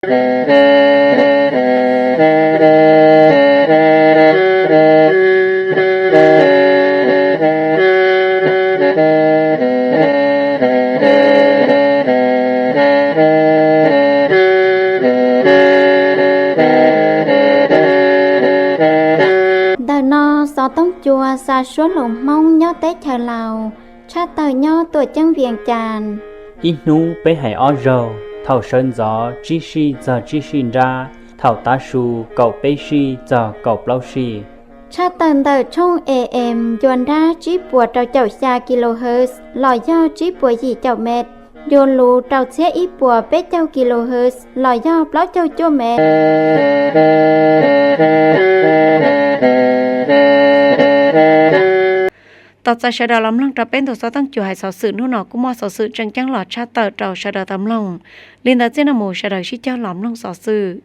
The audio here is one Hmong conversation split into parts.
Ntawm no xov tooj cua xa suab hluas Hmoob nyob teb chaws Laus, tshaj tawm nyob Tuam Ceeb Vias Cas. Ib hnub peb hais ob zaug, thaum sawv ntxov tsib sij txog tsib sij nrab, thaum tav su kaum peb sij txog kaum plaub sij. Tshaj tawm ntawm tshooj A M ncua nrab tsib puas rau caum xya kilohertz los yog tsib puas yim caum mev, ncua lus rau txhiab ib puas peb caug kilohertz los yog plaub caug cuaj mev. Tos txais sawv daws los mloog rau peb ntu xov tooj cua hais xov xwm hnub no kuj muaj xov xwm tseem ceeb los tshaj tawm rau sawv daws tau mloog. Li ntawd txij no mus sawv daws sib cog los mloog xov xwm.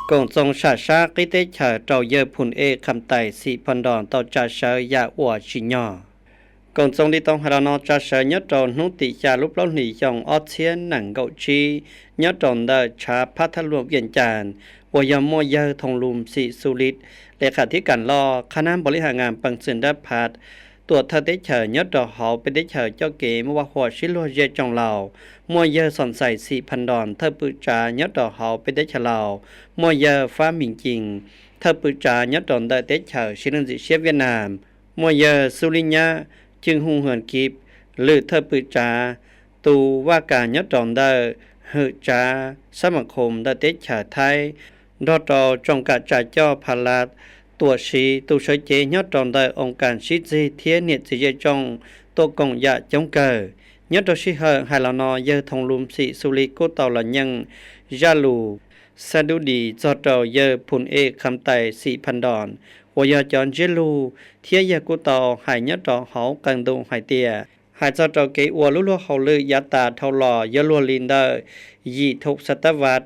Koom Txoos sam sab qib teb chaws rau yawg Phum Ej Kham Tais Xim Phas Ntos tau tsa sawv yam uas tsim nyog. Koom Txoos li tau hais los no tsa sawv nyob rau hnub tim xya lub plaub hlis xyoo ob txhiab nees nkaum tsib, nyob rau ntawm tshav Phab Thab Luam Vias Cas, uas yog muaj yawg Thoo Lum Xim Xu Lis, le kham thib kam loj qhab nab npaus li has ngas pees txwm nrab Phav, tuam thawj teb chaws nyob rau hauv peb teb chaws coj kev muaj vaj huam sib luag zej tsoom Laus, muaj yawg Xom Xais Xim Phas Ntos thawj pwm tsav nyob rau hauv peb teb chaws Laus, muaj yawg Fab Mis Ces thawj pwm tsav nyob rau ntawm teb chaws siv leej txiv siab Viaj Nam, muaj yawg Xub Lib Nyab Cwj Huj Huas Kib lwm thawj pwm tsav, tus vaj kas nyob rau ntawm hwm tsav sab mas khoos ntawm teb chaws Thaib, nrog rau tsoom kam tsa coj Pha Las, tuam siv tus sawv cev nyob rau ntawm oo kas sib txig thiab niam txiv zej tsoom tuaj koom yam coob kawg. Nyob rau sij hawm hais los no yawg Thoo Lum Xim Xu Lis kuj tau los nyeem zaj lus xab dub dis txog rau yawg Phum Ej Kham Tais Xim Phas Ntos uas yog cov ntsiab lus, thiab yawg kuj tau hais nyob rau hauv qee ntu hais tias hais txog rau kev ua lub luag hauj lwm yav tas dhau los yuav luag li ntawm yim thum xav tab vaj,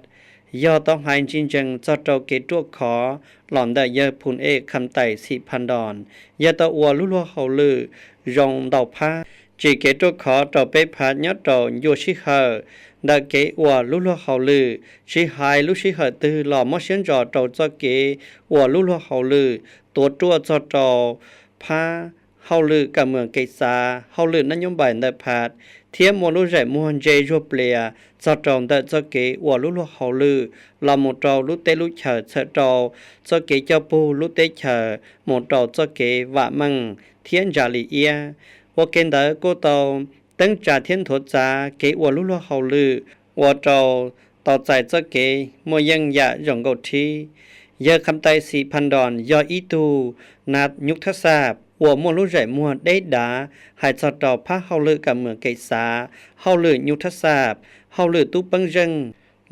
yog tau hais ntsis ntsees txog rau kev ruaj khov los ntawm yawg Phum Ej Kham Tais Xim Phas Ntos, yawg tau ua lub luag hauj lwm zoo ntau phab, tsim kev ruaj khov rau peb phav nyob rau ncua sij hawm ntawm kev ua lub luag hauj lwm, tsis hais lub sij hawm twg los muab siab ntso rau txoj kev ua lub luag hauj lwm, tuav ruaj txog rau phab hauj lwm kam mwm kev xav, hauj lwm nab nyob npais ntawm phav, thiab muaj lub zaim muag ntse zuag plias txog rau ntawm txoj kev ua lub luag hauj lwm los mus rau lub teb lub chaws, txhawm rau txoj kev coj pug lub teb chaws mus rau txoj kev vam meej thiab ntsa li iab. Ua ke ntawd kuj tau teeb tsa thiab nthuav txav kev ua lub luag hauj lwm ua rau tau txais txoj kev muaj yeej yam zoo nkauj thib. Yawg Kham Tais Xim Phas Ntos yog ib tug nas nyuj thab xaj uas muaj lub zaim muag deb dav hais txog rau phab hauj lwm kam mwm kev xav, hauj lwm nyuj thab xaj, hauj lwm tub peeb zeej,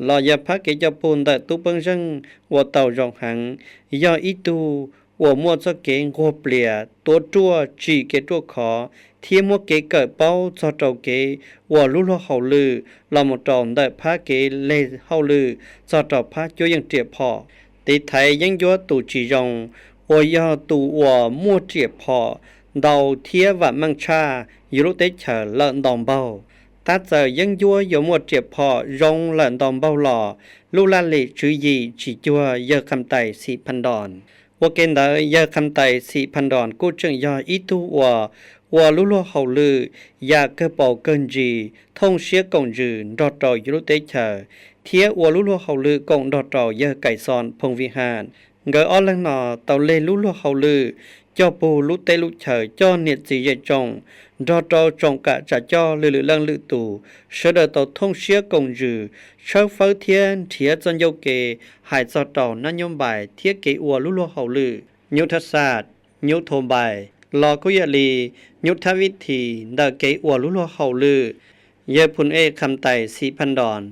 los yog phab kev coj pug ntawm tub peeb zeej ua tau zoo heev, yog ib tug uas muaj txoj kev nquag plias, tuav ruaj, tsim kev ruaj khov, thiab muab kev kawm paub txog rau kev ua lub luag hauj lwm los mus rau ntawm phab kev leg hauj lwm txog rau phab cuab yeej riam phom, tiv thaiv yeeb ncuab tus tsis zoo, uas yog tus uas muaj riam phom ntau thiab vam meej tshaj yus lub teb chaws lawm ntau npaug. Tab txawm yeeb ncuab yuav muaj riam phom zoo lawm ntau npaug los lub laj lim tswv yim tsis cuag yawg Kham Tais Xim Phas Ntos. Ua ke ntawd yawg Kham Tais Xim Phas Ntos kuj tseem yog ib tug uas ua lub luag hauj lwm yam kawg paus kawg ntsis, thooj siab koom ntsws nrog rau yus lub teb chaws, thiab ua lub luag hauj lwm koom nrog rau yawg Kais Xos Phoom Vij Ham. Nkawd ob leeg no tau leg lub luag hauj lwm coj pug lub teb lub chaws, coj niam txiv zej tsoom nrog rau tsoom kam tsa coj lwm lwm leej lwm tus, sawv daws tau thooj siab koom ntsws, tshawb fawb thiab nrhiav txoj ncauj ke hais txog rau nab nyob npais thiab kev ua lub luag hauj lwm nyuj thab xaj, nyuj thab npais los kuj yam li nyuj thab vib this ntawm kev ua lub luag hauj lwm. Yawg Phum Ej Kham Tais Xim Phas Ntos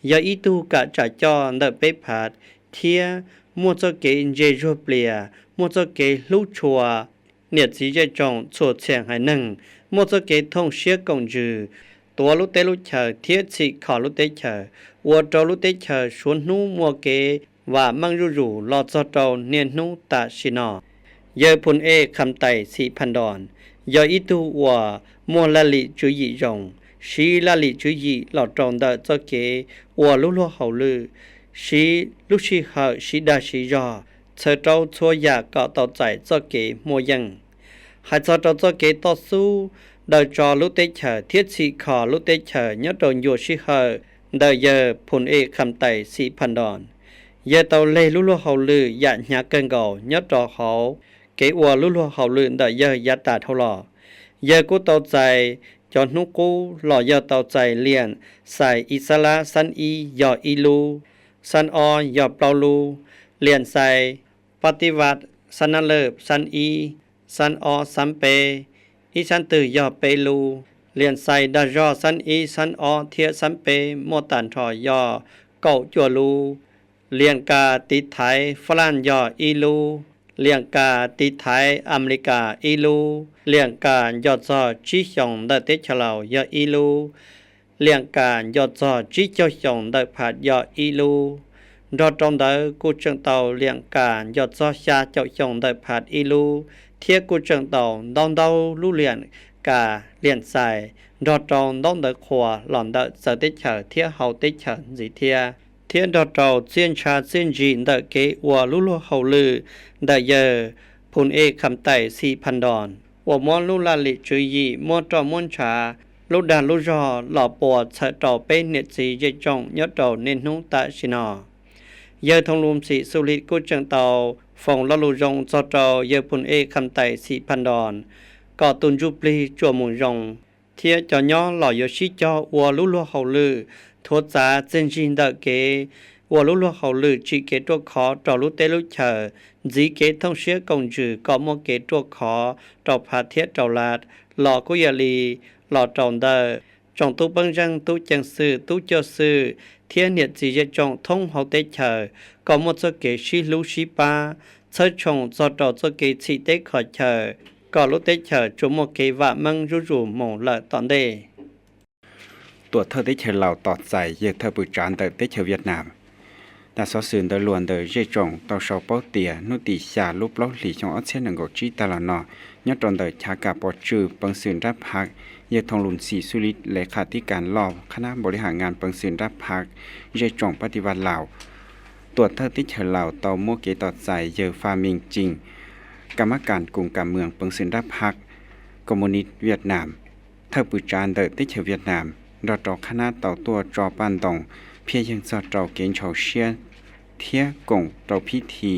yog ib tug kam tsa coj ntawm peb phav thiab muaj txoj kev ntse zuag plias, muaj txoj kev hlub tshua niam txiv zej tsoom txhua txhia haiv neeg, muaj txoj kev thooj siab koom ntsws, tuav lub teb lub chaws thiab txhim kho lub teb chaws, ua rau lub teb chaws suav hnub muaj kev vam meej zuj zus los txog rau niaj hnub tam sim no. Yawg Phum Ej Kham Tais Xim Phas Ntos yog ib tug uas muaj laj lim tswv yim zoo, siv laj lim tswv yim los rau ntawm txoj kev ua lub luag hauj lwm, siv lub sij hawm siv dag siv zog, txhawb rau txhua yam kom tau txais txoj kev muaj yeej. Hais txog rau txoj kev toj xub daws tso lub teb chaws thiab txhim kho lub teb chaws nyob rau ncua sij hawm ntawm yawg Phum E Kham Tais Xi Phas Ntos, yawg tau leg lub luag hauj lwm yam hnyav kawg nkaus nyob rau hauv kev ua lub luag hauj lwm ntawm yawg yav tas dhau los. Yawg kuj tau txais cov hnub qub los yog tau txais liam xais Ixalab xab ib yog ib lub, xab ob yog plaub lub, liam xais Pab Tib Vaj xab nab lawm xab ib, xab ob xab peb, ib xab twg yog peb lub, liam xais dag zog xab ib xab ob thiab xab peb muaj tag nrho yog kaum cuaj lub, liam kas tiv thaiv Fab Laj yog ib lub, liam kas tiv thaiv Amelikas ib lub, liam kas nco txog tsib xyoos ntawm teb chaws Laus yog ib lub, liam kas nco txog tsib caug xyoos ntawm Phas yog ib lub. Nrog rau ntawd kuj tseem tau liam kas nco txog xya caum xyoo ntawm Phas ib lub, thiab kuj tseem tau ntau ntau lub liam kas liam xais nrog rau ntaub ntawv qhua los ntawm txawv teb chaws thiab hauv teb chaws ntxiv thiab, thiab nrog rau txiaj ntsha txiaj ntsig ntawm kev ua lub luag hauj lwm ntawm yawg Phum E Kham Tais Xi Phas Ntos uas muab lub laj lim tswv yim muab roj muab ntshav, lub dag lub zog los pua txhawm rau peb niam txiv zej tsoom nyob rau niaj hnub tam sim no. Yawg Thoom Lus Xim Xu Lis kuj tseem tau foom lo lus zoo txog rau yawg Phum E Kham Tais Xi Phas Ntos kom tus ntsuj plig tsuas mus zoo, thiab cov nyob los yuav sib cog ua lub luag hauj lwm, thuav txav txiaj ntsig ntawm kev ua lub luag hauj lwm tsim kev ruaj khov rau lub teb lub chaws, ntxiv kev thooj siab koom ntsws kom muaj kev ruaj khov rau Phas thiab rau Las, los kuj yog li los rau ntawm tsoom tub peeb zeej, tub ceev xwm, tub coj xwm thiab niam txiv zej tsoom thoob hauv teb chaws kom muaj txoj kev sib hlub sib pab, txhawb tshoom txog rau txoj kev txhim teb kho chaw, kom lub teb chaws tsuas muaj kev vam meej zuj zus mus lawm tom ntej. Tuam thawj teb chaws Laus tos txais yawg thawj pwm tsav ntawm teb chaws Viaj Nam. Daim xov xwm ntawv luas ntawm zej tsoom tau sau paub tias hnub tim xya lub plaub hlis xyoo ob txhiab nees nkaum tsib tag los no, nyob rau ntawm chav kam pov tswj peev xwm nrab Phaj, yawg Thoom Lus Xim Xu Lis le kham tib kas loj khab nab npaum li ham ngas peev xwm nrab Phaj zej tsoom Pab Tib Vaj Laus, tuam thawj teb chaws Laus tau muab kev tos txais yawg Fa Meej Cees, kam mab kas koos kam mws peev xwm nrab Phaj Koos Mus Nis Viaj Nam, thawj pwm tsav ntawm teb chaws Viaj Nam, nrog rau khab nab tau tuaj tso paj ntoos phiaj yeeg txog rau kev ntshaus siab thiab koom rau phib thi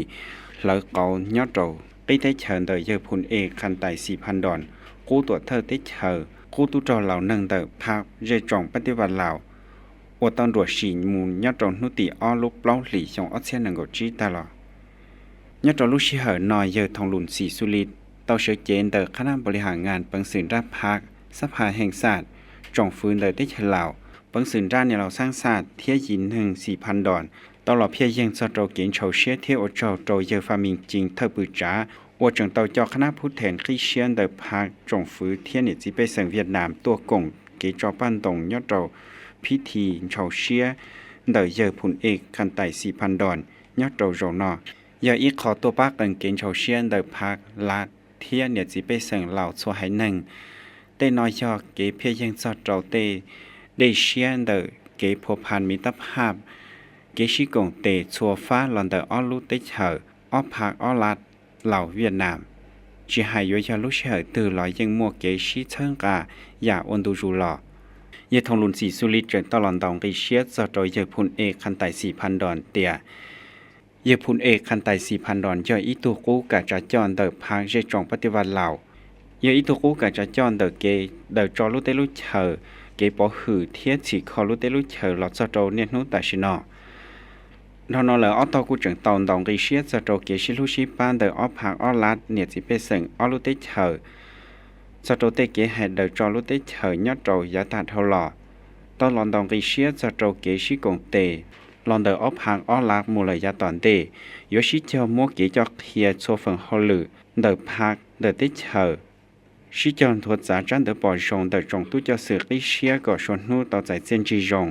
hlawv qauv nyob rau qib teb chaws ntawm yawg Phum E Kham Tais Xi Phas Ntos qub tuam thawj teb chaws, qub tub rog laus neeg ntawm Phaj zej tsoom Pab Tib Vaj Laus uas tau nruam sim mus nyob rau hnub tim ob lub plaub hlis xyoo ob txhiab nees nkaum tsib tag los. Nyob rau lub sij hawm no yawg Thoom Lus Xim Xu Lis tau sawv cev ntawm khab nab npaum li ham ngas peev xwm nrab Phaj, xab Phaj Heej Xaj, tsoom fwv ntawm teb chaws Laus, peev xwm nrab Niam Laus Xaab Xaj thiab yim neeg Xi Phas Ntos tau los phiaj yeeg txog rau kev ntshaus siab thiab ua tsaug rau yawg Fa Meej Cees thawj pwm tsav uas tseem tau coj khab nab phub thees qib siab ntawm Phaj tsoom fwv thiab niam txiv pej xeem Viaj Nam tuaj koom kev tso paj ntoos nyob rau phib thi ntshaus siab ntawm yawg Phum E Kham Tais Xi Phas Ntos nyob rau zaum no, yog ib qho tuaj pab qee kev ntshaus siab ntawm Phaj, Las thiab niam txiv pej xeem Laus txhua haiv neeg. Tej no yog kev phiaj yeeg txog rau tej dej siab ntawm kev phua phan miv tab phaj, kev sib koom tes txhua fab los ntawm ob lub teb chaws, ob Phaj ob Las, Laus Viaj Nam. Tsis hais yuav yog lub sij hawm twg los yeej muaj kev sib txhawb nqa yam ua ntu zus los. Yawg Thoom Lus Xim Xu Lis tseem tau los ntaus nqi siab txog rau yawg Phum E Kham Tais Xi Phas Ntos tias yawg Phum E Kham Tais Xi Phas Ntos yog ib tug qub kam tsav coj ntawm Phaj zej tsoom Pab Tib Vaj Laus, yog ib tug qub kam tsav coj ntawm kev daws tso lub teb lub chaws, kev pov hwm thiab txhim kho lub teb lub chaws los txog rau niaj hnub tam sim no. Dhau no lawv ob tog kuj tseem tau ntaus nqi siab txog rau kev sib hlub sib pab ntawm ob Phaj ob Las niam txiv pej xeem ob lub teb chaws, txog rau tej kev hais daws tso lub teb chaws nyob rau yav tag dhau los. Tau los ntaus nqi siab txog rau kev sib koom tes los ntawm ob Phaj ob Las mus lawm yav tom ntej, yuav sib cog muab kev coj qhia txhua feem hauj lwm ntawm Phaj ntawm teb chaws, sib cog nthuav txav tsab ntawv pom zoo ntawm tsoom tub coj xwm qib siab kom suav hnub tau txais txiaj ntsig zoo,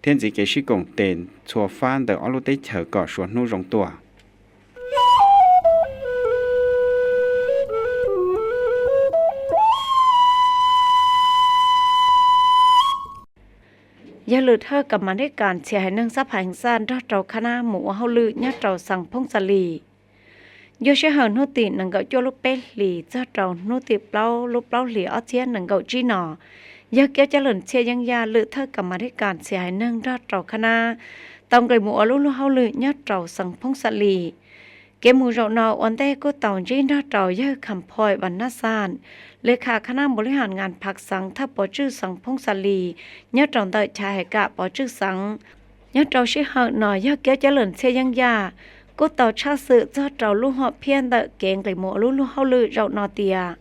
thiab ntxiv kev sib koom tes txhua fab ntawm ob lub teb chaws kom suav hnub zoo tuaj. yawg lwm thawj kam mas thib kas txhias haiv neeg xab phas heev xaj nrog rau khab nab mus ua hauj lwm nyob rau xeev Phoob Xa Lis. Ncua sij hawm hnub tim nees nkaum cuaj lub peb hlis txog rau hnub tim plaub lub plaub hlis ob txhiab nees nkaum tsib no, yawg Kiab Cab Lees Txhiaj Yeeb Yaj lwm thawj kam mas thib kas txhias haiv neeg nrog rau khab nab tau nqis mus ua lub luag hauj lwm nyob rau xeev Phoob Xa Lis. Kev mus zaum no ua ntej kuj tau ntsib nrog rau yawg Kham Phoj Vas Nab Xaj, le kham khab nab npaus lij has ngas phav xeev thawj pov tswj xeev Phoob Xa Lis nyob rau ntawm chav hais kam pov tswj xeev. Nyob rau sij hawm no yawg Kiab Cab Lees Txhiaj Yeeb Yaj kuj tau tshaj xwm txog rau lub hom phiaj ntawm kev nqis mus ua lub luag hauj lwm zaum no tias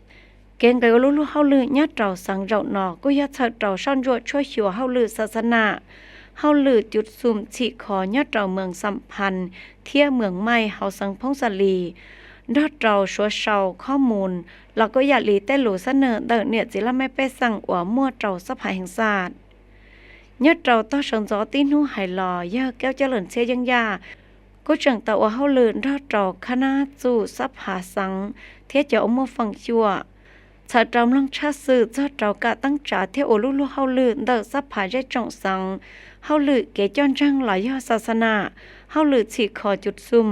kev nqis ua lub luag hauj lwm nyob rau xeev zaum no kuj yog txhawm rau soj ntsuam tshuaj xyuas hauj lwm xa xa nam, hauj lwm cub xum txhim kho nyob rau mees Xam Phas thiab mees Maij hauv xeev Phoob Xa Lis, nrog rau suav sau khob mus los kuj yam li tej lus xab nawm ntawm niam txiv laj mej pej xeem uas muaj rau xab phas heev xaj. Nyob rau tog sawv ntxov tib hnub hais los yawg Kiab Cab Lees Txhiaj Yeeb Yaj kuj tseem tau ua hauj lwm nrog rau khab nab txum xab phas xeev thiab cov uas muaj feem xyuam, txhawm rau mloog tshaj xwm txog rau kam teeb tsav thiab ua lub luag hauj lwm ntawm xab phas zej tsoom xeev, hauj lwm kev coj ntseeg los yog xa xa nam, hauj lwm txhim kho cub xum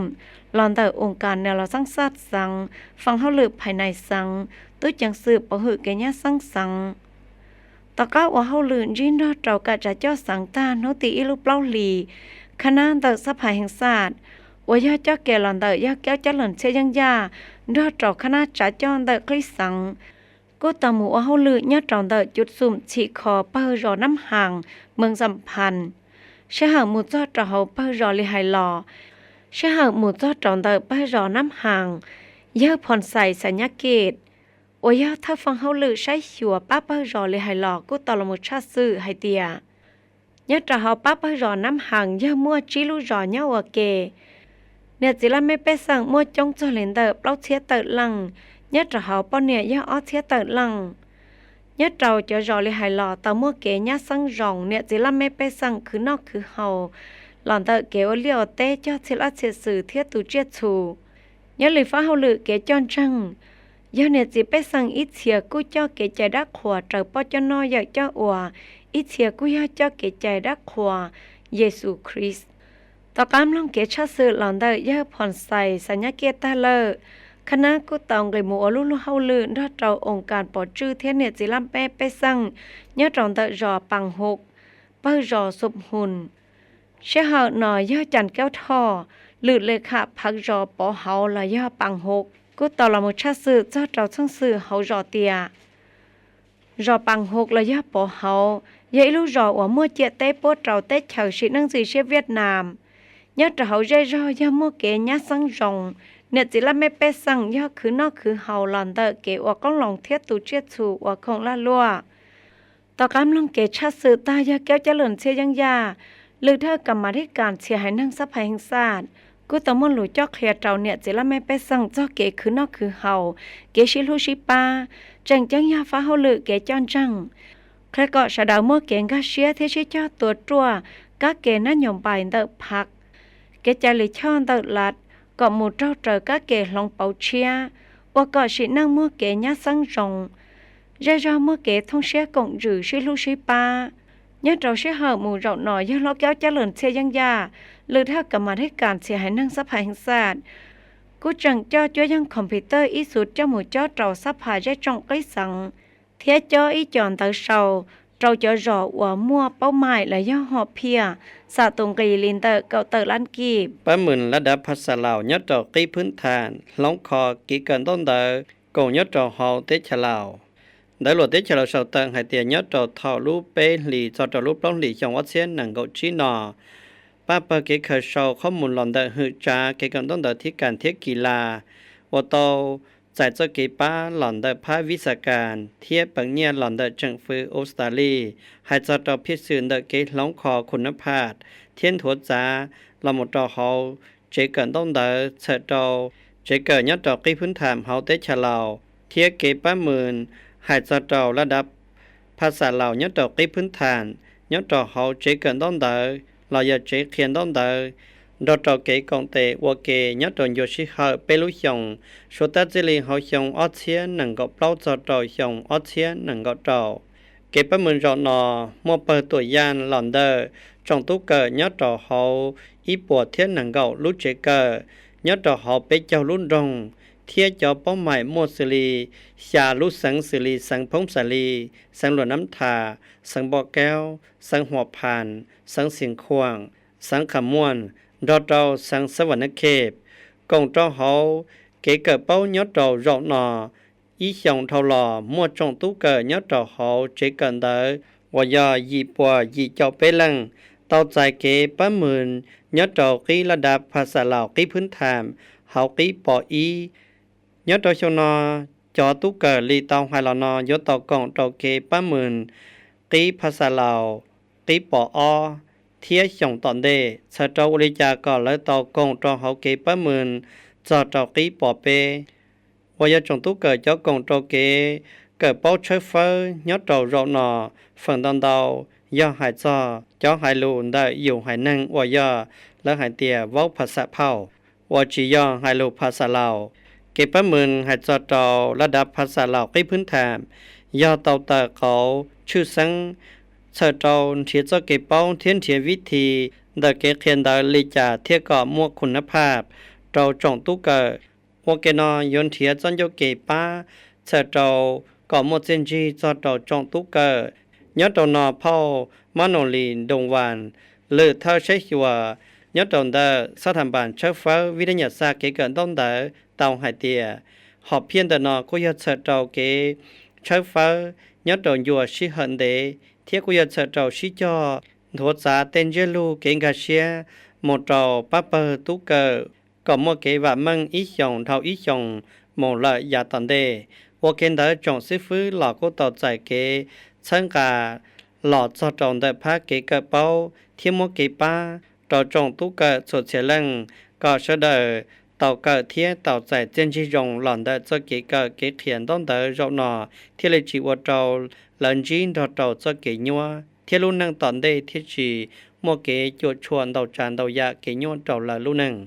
los ntawm oos kas nas los xeeb xaj xeev, feem hauj lwm phais nais xeev, tub ceev xwm pov hwm kev nyab xeeb xeev. Tom qab ua hauj lwm ntsib nrog rau kam tsav coj xeev tag hnub tim ib lub plaub hlis, khab nab ntawm xab phas heev xaj uas yog coj ke los ntawm yawg Kiab Cab Lees Txhiaj Yeeb Yaj nrog rau khab nab tsav coj ntawm qib xeev kuj tau mus ua hauj lwm nyob rau ntawm cub xum txhim kho pawg zos Nab Has, mees Xam Phas. Sij hawm mus txog rau hauv pawg zos li hais los, sij hawm mus txog rau ntawm pawg zos Nab Has, yawg Phos Xais Xas Nyab Kej uas yog thawj feem hauj lwm saib xyuas pab pawg zos li hais los kuj tau los mus tshaj xwm hais tias nyob rau hauv pab pawg zos Nab Has yog muaj tsib lub zos nyob ua ke. Niam txiv laj mej pej xeem muaj coob txog li ntawm plaub txhiab tawm leej, nyob rau hauv poj niam yog ob txhiab tawm leej. Nyob rau cov zos li hais los tau muaj kev nyab xeeb zoo, niam txiv laj mej pej xeem khwv noj khwv haus los ntawm kev ua liaj ua teb cog txhia laj txhia xwm thiab tu tsiaj txhu. Nyob li fab hauj lwm kev coj ntseeg, yog niam txiv pej xeem ib txhia kuj coj kev cai dab qhuas raws poj coj noj yawm coj ua, ib txhia kuj yog coj kev cai dab qhuas Yexus Khrist. Tom qab mloog kev tshaj xwm los ntawm yawg Phos Xais Xas Nyab Kej tag lawm, khab nab kuj tau nqis mus ua lub luag hauj lwm nrog rau oos kas pov tswj thiab niam txiv laj mej pej xeem nyob rau ntawm zos Pas Hum, pawg zos Xum Hum. Sij hawm no yawg Cas Kaub Thoj, lwm le kham phav zos Pov Hauv los yog Pas Hum kuj tau los mus tshaj xwm txog rau txheej xwm hauv zos tias zos Pas Hum los yog Pov Hauv yog ib lub zos uas muaj ciam teb puab rau teb chaws sim neej ntxim siab Viaj Nam. Nyob rau hauv zej zog yog muaj kev nyab xeeb zoo, niam txiv laj mej pej xeem yog khwv noj khwv haus los ntawm kev ua qoob loo thiab tu tsiaj txhu ua khoom laj luaj. Tom qab mloog kev tshaj xwm tag, yawg Kaub Cab Lees Txhiaj Yeeb Yaj, lwm thawj kam mas thib kas txhias haiv neeg xab phas heev xaj, kuj tau muaj lus coj qhia rau niam txiv laj mej pej xeem txog kev khwv noj khwv haus, kev sib hlub sib pab, tseem ceeb yog fab hauj lwm kev coj ntseeg, qhia kom sawv daws muaj kev nkag siab thiab sib cog tua ruaj kab ke nab nyoos npais ntawm phav, kev cai li choj ntawm lat, kom mus raug raws kab ke hloov pauv tshiab, ua kom sim neej muaj kev nyab xeeb zoo, zej zog muaj kev thooj siab koom ntsws sib hlub sib pab. Nyob rau sij hawm mus zaum no yawg hlob Kaub Cab Lees Txhiaj Yeeb Yaj, lwm thawj kam mas thib kas txhias haiv neeg xab phas heev xaj, kuj tseem coj cuab yeej computer ib xus coj mus cob rau xab phas zej tsoom qib xeev, thiab cob ib co ntawv sau rau cov zos uas muaj paub mais los yog hom phiaj xam tus nqi li ntawm kaum tawm lab kij. Pab mws lab dav phas xas Laus nyob rau qib phwb tham hloov kho kev kawm ntaub ntawv koom nyob rau hauv teb chaws Laus. Ntawv luam teb chaws Laus sau tawm hais tias nyob rau thaum lub peb hlis txog rau lub plaub hlis xyoo ob txhiab nees nkaum tsib no, pab pawg kev khaws sau qhob mus los ntawm hwm tsav kev kawm ntaub ntawv thib kas thiab kis las uas tau txais txoj kev pab los ntawm phab vis xas kas thiab peev nyiaj los ntawm tseem fwv Australia, hais txog rau phiaj xwm ntawm kev hloov kho khum nab phas thiab nthuav txav los mus rau hauv tsev kawm ntaub ntawv txhawm rau tsev kawm nyob rau qib phwb tham hauv teb chaws Laus, thiab kev pab mws hais txog rau lab dav phas xas Laus nyob rau qib phwb tham nyob rau hauv tsev kawm ntaub ntawv los yog tsev qhia ntaub ntawv, nrog rau kev koom tes ua ke nyob rau ncua sij hawm peb lub xyoos, suav tab txij li hauv xyoo ob txhiab nees nkaum plaub txog rau xyoo ob txhiab nees nkaum rau. Kev pab mws zaum no muaj pawg tuam yaj los ntawm tsoom tub kawm nyob rau hauv ib puas thiab nees nkaum lub tsev kawm nyob rau hauv peb caug lub nroog, thiab cov paub mais muaj xws li xya lub xeev xws li xeev Phoob Xais Lis, xeev Luam Nab Thas, xeev Npom Kaub, xeev Huam Phas, xeev Xeev Khuam, xeev Kham Muam, nrog rau xeev Xab Vam Nab Khej. Koom rau hauv kev kawm paub nyob rau zaum no, ib xyoos dhau los muaj tsoom tub kawm nyob rau hauv tsev kawm ntawd uas yog yim puas yim caum peb leej, tau txais kev pab mws nyob rau qib laj dav pha xas laus qib phwb tham hauv qib pos ib. Nyob rau xyoo no, cov tub kawm li tau hais los no yuav tau koom rau kev pab mws qib pha xas laus qib pos ob thiab xyoos tom ntej txhawm rau ua li cas kom lawv tau koom rau hauv kev pab mws txog rau qib pos peb. Uas yog tsoom tub kawm cov koom rau kev kawm paub tshawb fawb nyob rau zaum no, feem ntau ntau yog hais txog cov hais lus ntawm yus haiv neeg uas yog lawv hais tias vaub pha xas phauj, uas tsis yog hais lus pha xas laus. Kev pab mws hais txog rau laj dav pha xas laus qib phwb tham yog tau tawm qauv tshwj xeeb txhawm rau nrhiav txoj kev paub thiab nrhiav vib thi ntawm kev qhia ntawd li cas thiaj kom muaj khun nab phaj rau tsoom tub kawm. Ua ke no yuav nrhiav txoj ncauj ke pab txhawm rau kom muaj txiaj ntsig txog rau tsoom tub kawm. Nyob rau no phauj Mab Nus Lis Ntoos Vas, lwm thawj saib xyuas nyob rau ntawm xab tham npas tshawb fawb vib thab nyas xaj kev kawm ntaub ntawv tau hais tias, hom phiaj ntawm no kuj yog txhawm rau kev tshawb fawb nyob rau ncua sij hawm ntev thiab kuj yog txhawm rau sib cog nthuav txav tej ntsiab lus kev nkag siab mus rau pab pawg tub kawm kom muaj kev vam meej ib xyoos dhau ib xyoos mus lawm yav tom ntej. Ua ke ntawd tsoom xib fwb los kuj tau txais kev txhawb nqa los txog rau ntawm phab kev kawm paub thiab muab kev pab rau tsoom tub kawm txhua txhia leej kom sawv daws tau kawm thiab tau txais txiaj ntsig zoo los ntawm txoj kev kawm kev qhia ntaub ntawv zaum no thiaj li tsis ua rau lawv ntsib nrog rau txoj kev nyuaj thiab lub neej tom ntej thiaj tsis muaj kev cuam tshuam ntau tsav ntau yam kev nyuaj rau lawv lub neej.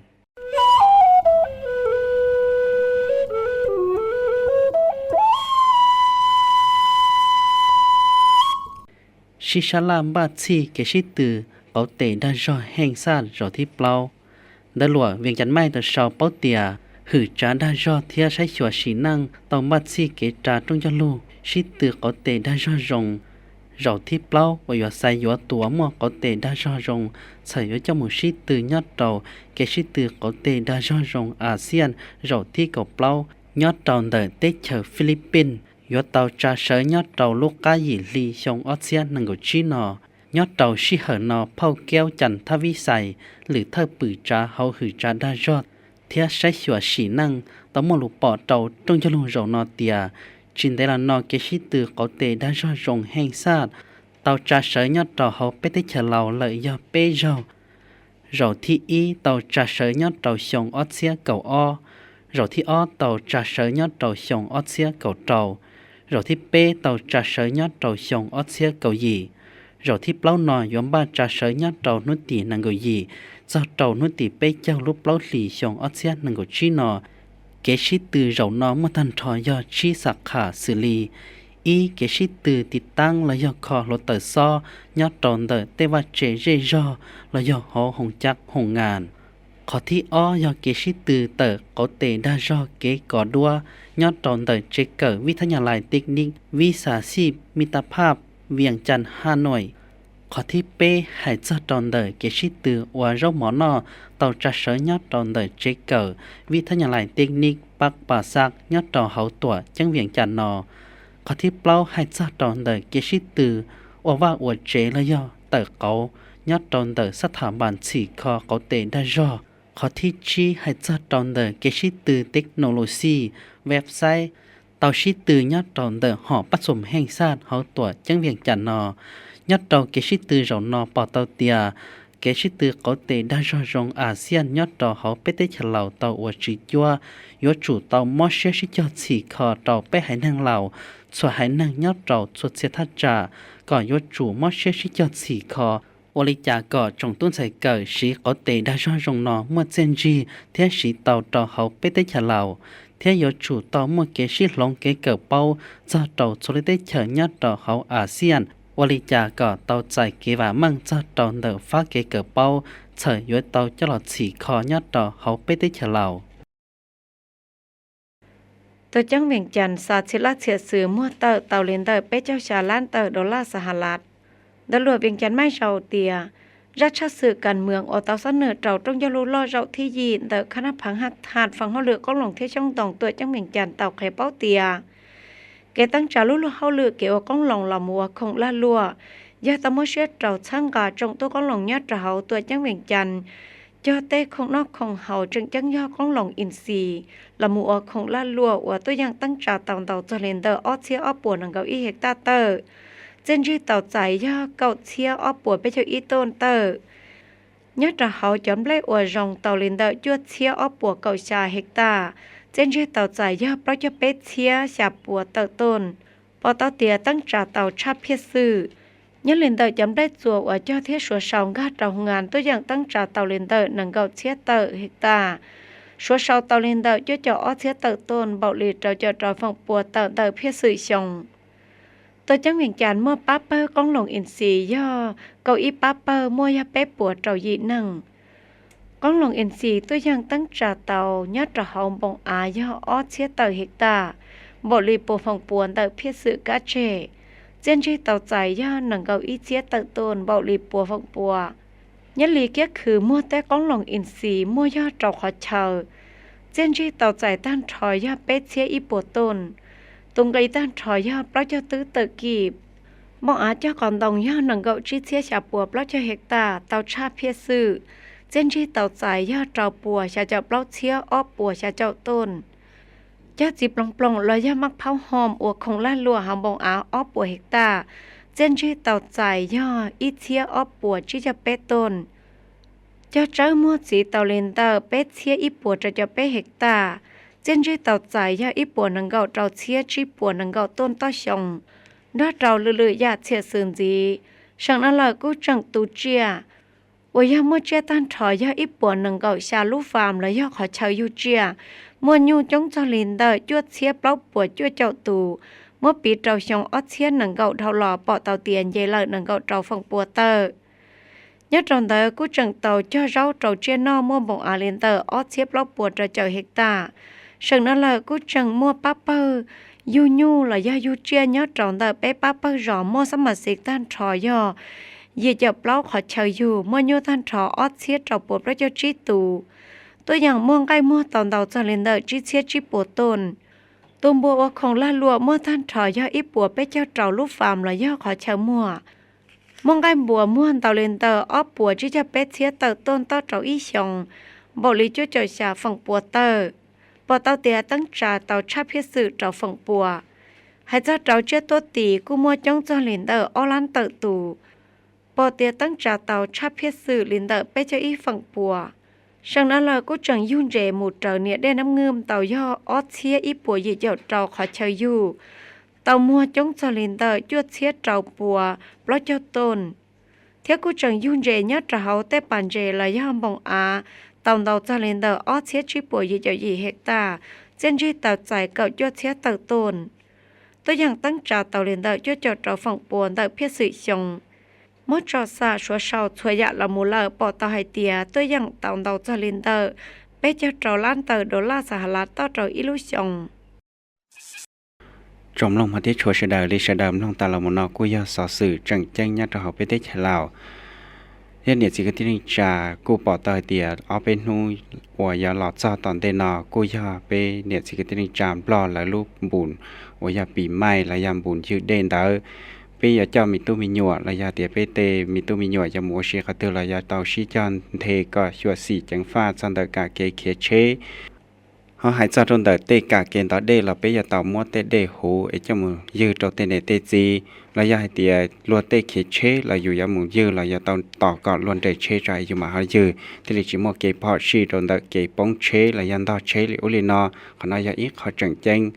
Sib sab laj npaj txhij kev sib tw qauv tes dag zog heej xaj zaum thib plaub. Ntawv luam Vias Cas Maij tau sau paub tias hwm tsav dag zog thiab saib xyuas sim neej tau npaj txhij kev tsa rooj ncauj lug sib tw qauv tes dag zog zoo zaum thib plaub uas yuav xaiv yuav tus uas muaj qauv tes dag zog zoo txhawm yuav coj mus sib tw nyob rau kev sib tw qauv tes dag zog zoo Axias zaum thib kaum plaub nyob rau ntawm teb chaws Philippines yuav tau tsa sawv nyob rau lub qab yim hli xyoo ob txhiab nees nkaum tsib no. Nyob rau sij hawm no phauj Kaub Cas Thab Vib Xais, lwm thawj pwm tsav hauv hwm tsav dag zog thiab saib xyuas sim neej tau muaj lus pom rau rooj ncauj lug zaum no tias tsis ntev los no kev sib tw qauv tes dag zog zoo heej xaj tau tsa sawv nyob rau hauv peb teb chaws Laus lawm yog peb zaug. Zaum thib ib tau tsa sawv nyob rau xyoo ob txhiab kaum ob, zaum thib ob tau tsa sawv nyob rau xyoo ob txhiab kaum rau, zaum thib peb tau tsa sawv nyob rau xyoo ob txhiab kaum yim. Zaum thib plaub no yuav npaj tsa sawv nyob rau hnub tim nees nkaum yim txog rau hnub tim peb caug lub plaub hlis xyoo ob txhiab nees nkaum tsib no. Kev sib tw zaum no muaj tag nrho yog tsib xam kham xws li: ib, kev sib tw tiv taab los yog kho hluav taws xob nyob rau ntawm tej vaj tse zej zog los yog hauv hoos cab hoos ngas. Qhov thib ob yog kev sib tw tawm qauv tes dag zog kev kos duab nyob rau ntawm tsev kawm Vib Thab Nyas Lais Tes Niv Vib Xas Xij Mib Tab Phaj Vias Cas Ha Nuam. Qhov thib peb hais txog rau ntawm kev sib tw ua zaub mov noj tau tsa sawv nyob rau ntawm tsev kawm Vib Thab Nyas Lais Tes Niv Pab Pas Xaj nyob rau hauv tuam ceeb Vias Cas no. Qhov thib plaub hais txog rau ntawm kev sib tw ua vaj ua tsev los yog tawm qauv nyob rau ntawm xab tham npas txhim kho qauv tes dag zog. Qhov thib tsib hais txog rau ntawm kev sib tw technology, website tau sib tw nyob rau ntawm hom pab txhum heej xaj hauv tuam ceeb Vias Cas no. Nyob rau kev sib tw zaum no pom tau tias kev sib tw qauv tes dag zog zoo Axias nyob rau hauv peb teb chaws Laus tau ua tswv cuab, yuav tsum tau mob siab sib cog txhim kho rau peb haiv neeg Laus, txhua haiv neeg nyob rau txhua txhia thaj tsam kom yuav tsum mob siab sib cog txhim kho ua li cas kom tsoom tub ntxhais kawm siv qauv tes dag zog zoo no muaj txiaj ntsig thiab siv tau rau hauv peb teb chaws Laus. thiab yuav tsum tau muaj kev sib hloov kev kawm paub txog rau txhua lub teb chaws nyob rau hauv ASEAN, ua li cas kom tau txais kev vam meej txog rau ntawm fab kev kawm paub txhawm yuav tau coj los txhim kho nyob rau hauv peb teb chaws Laus. Tuaj ceeb Vees Cas xa txhia laj txhia xwm muag tawm tau li ntawm peb caug xya lab tawm dollar Xahalad. Ntawv luam Vees Cas Maiv Zaus tias, zaj tshaj xwm kas mwam uas tau xab nws rau rooj ncauj lus loj zaum thib yim ntawm khab nab phav haj thaj fee hauj lwm qoob loo thiab xyoob ntoo tuaj ceeb Vees Cas tau qhia paub tias, kev teeb tsa lub luag hauj lwm kev ua qoob loo los mus ua khoom lag luam yog tau muab siab rau txhawb nqa tsoom tub qoob loo nyob rau hauv tuaj ceeb Vees Cas cog tej khoom noj khoom haus tseem ceeb yog qoob loo ins xis los mus ua khoom lag luam uas tuaj yeem teeb tsa tau ntau txog li ntawm ob txhiab ob puas nees nkaum ib hej taj tawm, txiaj ntsig tau txais yog kaum txhiab ob puas peb caug ib tuj tawm. Nyob rau hauv cov nplej uas zoo tau li ntawm cuaj txhiab ob puas kaum xya hej taj, txiaj ntsig tau txais yog plaub caug peb txhiab xya puas tawm tuj, pom tau tias teeb tsa tau tshaj phiaj xwm. Nyob li ntawm cov nplej txuas uas cog thiab suav sau nkag rau hoo ngas tuaj yeem teeb tsa tau li ntawm nees nkaum txhiab tawm hej taj, suav sau tau li ntawm cuaj caum ob txhiab tawm tuj npaum li rau caum rau feem pua tawm ntawm phiaj xwm xyoo. Tuaj ceeb Vees Cas muaj pab pawg qoob loo ins xis yog kaum ib pab pawg muaj yog peb puas rau yim neeg. Qoob loo ins xis tuaj yeem teeb tsa tau nyob rau hauv npoo av yog ob txhiab tawm hej taj, npaum li pua feem pua ntawm phiaj xwm kab tseg, txiaj ntsig tau txais yog nees nkaum ib txhiab tawm tuj npaum li pua feem pua. Nyob li kiab khw muag tej qoob loo ins xis muaj yog rau qhov chaw, txiaj ntsig tau txais tag nrho yog peb txhiab ib puas tuj, tus nqi tag nrho yog plaub caug twb tawm kib. Npoo av cog qos ntoo yog nees nkaum tsib txhiab xya puas plaub caug hej taj tau tshaj phiaj xwm, txiaj ntsig tau txais yog rau puas xya caum plaub txhiab ob puas xya caum tuj. Cog txiv ploog ploog los yog maj phaub hom ua khoom lag luam hauv npoo av ob puas hej taj, txiaj ntsig tau txais yog ib txhiab ob puas tsib caug peb tuj. Cog tsawb muag txiv tau li ntawm peb txhiab ib puas rau caum peb hej taj, txiaj ntsig tau txais yog ib puas nees nkaum rau txhiab tsib puas nees nkaum tuj toj xyoo, nrog rau lwm lwm yam txhiam xws ntxiv. Seem no lawm kuj tseem tu tsiaj, uas yog muaj tsiaj tag nrho yog ib puas nees nkaum xya lub fam los yog qhov chaw yug tsiaj, muaj nyuj coob txog li ntawm cuaj txhiab plaub puas cuaj caum tus, muab piv rau xyoo ob txhiab nees nkaum dhau los pom tau tias nce lawm nees nkaum rau feem pua tawm. Nyob rau ntawd kuj tseem tau cog zaub rau tsiaj noj muaj npoo av li ntawm ob txhiab plaub puas rau caum hej taj. Seem no lawm kuj tseem muaj pab pawg yug nyuj los yog yug tsiaj nyob rau ntawm peb pab pawg zos muaj xab mas xiv tag nrho yog yim caum plaub qhov chaw yug, muaj nyuj tag nrho ob txhiab rau puas plaub caug tsib tus. Tuaj yeem muaj nqaij muag tau ntau txog li ntawm tsib txhiab tsib puas tuj. Tus npua ua khoom lag luam muaj tag nrho yog ib puas peb caug rau lub fam los yog qhov chaw muag. Muaj nqaij npua muag ntau li ntawm ob puas tsib caug peb txhiab tawm tuj toj rau ib xyoos, npaum li cuaj caum xya feem pua tawm. Pom tau tias teeb tsa tau tshaj phiaj xwm rau feem pua. Hais txog rau tsiaj tuaj tis kuj muaj coob txog li ntawm ob lab tawm tus. Pom tias teeb tsa tau tshaj phiaj xwm li ntawm peb caug ib feem pua. Seem no lawm kuj tseem yug ntses mus raws niam dej Nab Nwj tau yog ob txhiab ib puas yim caum rau qhov chaw yug, tau muag coob txog li ntawm cuaj txhiab rau puas plaub caug tuj. Thiab kuj tseem yug ntses nyob rau hauv tej pas ntses los yog npoo av tau ntau txog li ntawm ob txhiab tsib puas yim caum yim hej taj, txiaj ntsig tau txais kaum cuaj txhiab tawm tuj. Tuaj yeem teeb tsa tau li ntawm cuaj caum rau feem pua ntawm phiaj xwm xyoo. Muab tso xam suav sau txhua yam los mus lawm pom tau hais tias tuaj yeem tau ntau txog li ntawm peb caug rau lab tawm dollar Xahalad toj rau ib lub xyoo. Tsoom mloog hmov thiab tshua sawv daws, li sawv daws mloog tas los mus no kuj yog xov xwm tseem ceeb nyob rau hauv peb teb chaws Laus. Thiab niam txiv kwv tij neej tsa kuj pom tau hais tias ob peb hnub uas yuav los txog tom ntej no kuj yog peb niam txiv kwv tij neej tsa Nplog lawv lub npus uas yog pis maij los yog npus ywg dej ntawd. Peb yuav coj me tub me nyuam los yog tias peb tej me tub me nyuam yuav mus ua si qhov twg los yuav tau sib cog nthe kom xyuam xim ceev faj txog ntawm kam kev khiav tsheb. Ho hais txog rau ntawm tej kam kev ntov dej los peb yuav tau muab tej dej huv es coj mus ywg rau tej niam tej txiv, los yog hais tias luag tej khiav tsheb los yus yuav mus ywg los yuav tau tos kom luag nres tsheb tso es yus mam ho ywg, thiaj li tsis muaj kev phom sij rau ntawm kev poob tsheb los yog ntog tsheb li ub li no. Qhov no yog ib qho tseem ceeb.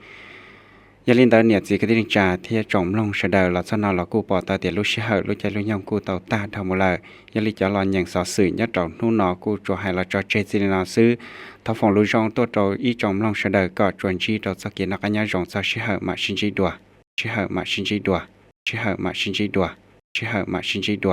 Yog li ntawd niam txiv kwv tij neej tsa thiab tsoom mloog sawv daws, los txog no los kuj pom tau tias lub sij hawm lub caij lub nyoog kuj tau tag dhau mus lawm. Yog li cov los nyeem xov xwm nyob rau hnub no kuj tsuas hais los tso tseg txij li no xwb. Thov foom lus zoo tuaj rau ib tsoom mloog sawv daws kom tsuas ntsib rau txoj kev noj qab nyob zoo txog sij hawm mam sib ntsib dua. Sij hawm mam sib ntsib dua. Sij hawm mam sib ntsib dua. Sij hawm mam sib ntsib dua.